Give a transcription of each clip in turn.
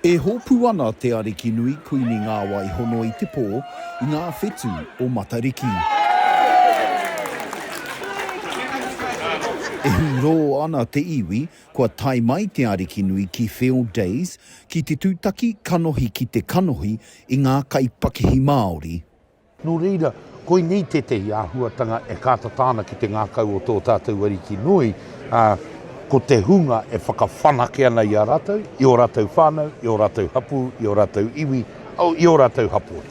E hopu ana te Arikinui Kuini Ngāwai Hono i te pō i ngā whetū o Matariki. E hūrō ana te iwi kua tae mai te Arikinui ki Field Days ki te tūtaki kanohi ki te kanohi i ngā kaipakihi Māori. Nō reira, koinei tētehi āhuatanga e kātata ana ki te ngākau o tō tātou Ariki nui, ā, ko te hunga e whakawhanake ana i a rātou, i ō rātou whānau, i ō rātou hapū, i ō rātou iwi, i ō rātou hapori.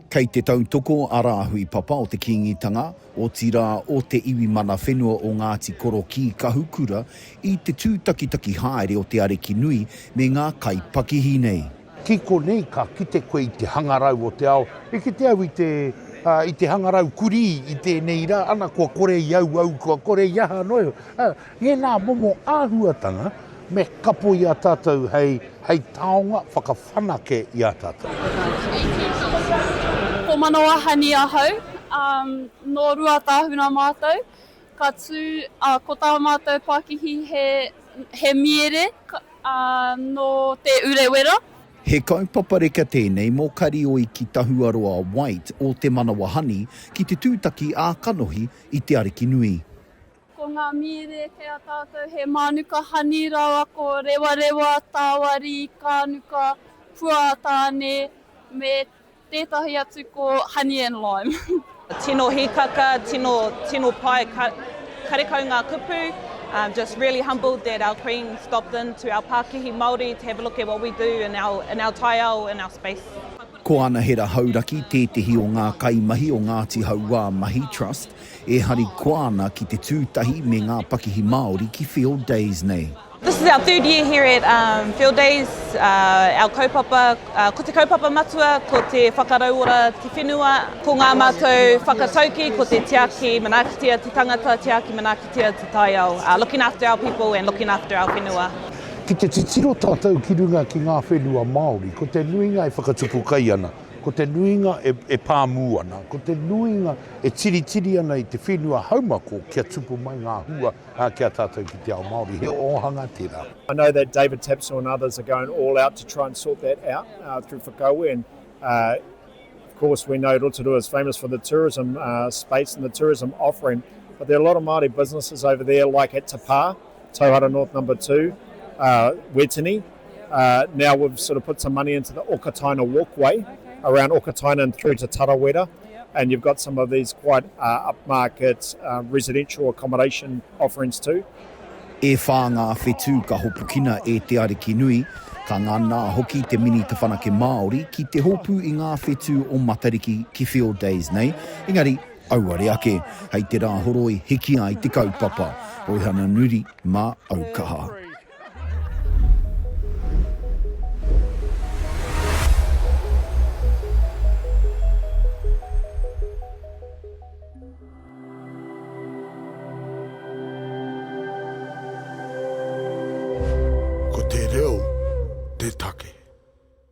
Kei te tautoko a Rāhui Papa o te Kīngitanga, otirā o te iwi mana whenua o Ngāti Korokī Kahukura i te tūtakitaki haere o te Ariki nui me ngā kaipakihi nei. Ki konei ka kite koe i te hangarau o te ao, i kite au i te, i te hangarau kurī i tēnei rā, ana kua kore i auau, kua kore i aha noa iho. Ngēnā momo āhuatanga me kapo i a tātou hei, hei taonga whakawhanake i a tātou. Ko Manawa Honey ahau, nō Ruatāhuna mātou. Ka tū, ko tā mātou pakihi he, he miere, Ā, nō Te Urewera. He kaupapa reka tēnei mō Karioiki Tahuaroa White o Te Manawa Honey ki te tūtaki ā-kanohi i Te Arikinui. Ko ngā mīre kei a tātou he mānuka honey rawa ko rewarewa, tāwari, kānuka, pua a tāne me Tētahi atu ko Honey and Lime. Tino hīkaka, tino, tino pai, karekau ngā kupu, just really humbled that our Queen stopped in to our pākihi Māori to have a look at what we do in our, in our taiao, in our space. Ko Anahera Hauraki tētehi o ngā kaimahi o Ngāti Hauā Mahi Trust e harikoa ana ki te tū tahi me ngā pakihi Māori ki Field Days nei. This is our third year here at um, Field Days. Uh, our kaupapa, uh, ko te kaupapa matua, ko te whakarauora te whenua, ko ngā mātou whakatauki, ko te tiaki manaakitia te tangata, tiaki manaakitia te taiao. Uh, looking after our people and looking after our whenua. Ki te titiro tātou ki runga ki ngā whenua Māori, ko te nuinga e whakatupu kai ana, ko te nuinga e, e pāmū ana, ko te nuinga e tiritiri ana i te whenua haumako kia tupu mai ngā hua Ā, ki a tātou ki te ao Māori, he ōhanga tērā. I know that David Tapsell and others are going all out to try and sort that out uh, through Whakaue and uh, of course we know Rotorua is famous for the tourism uh, space and the tourism offering but there are a lot of Māori businesses over there like at Te Pā, Tauhara North number 2, uh, Wetini. Uh, now we've sort of put some money into the Okataina walkway around Okataina and through to Tarawera. And you've got some of these quite uh, upmarket uh, residential accommodation offerings too. E whā ngā whetū ka hopukina e Te Arikinui, ka ngana hoki te Minita Whanake Māori ki te hopu i ngā whetū o Matariki ki Field Days nei, engari auare ake, hei te Rāhoroi hiki ai te kaupapa. Roihana Nuri mā Aukaha. Ko te reo.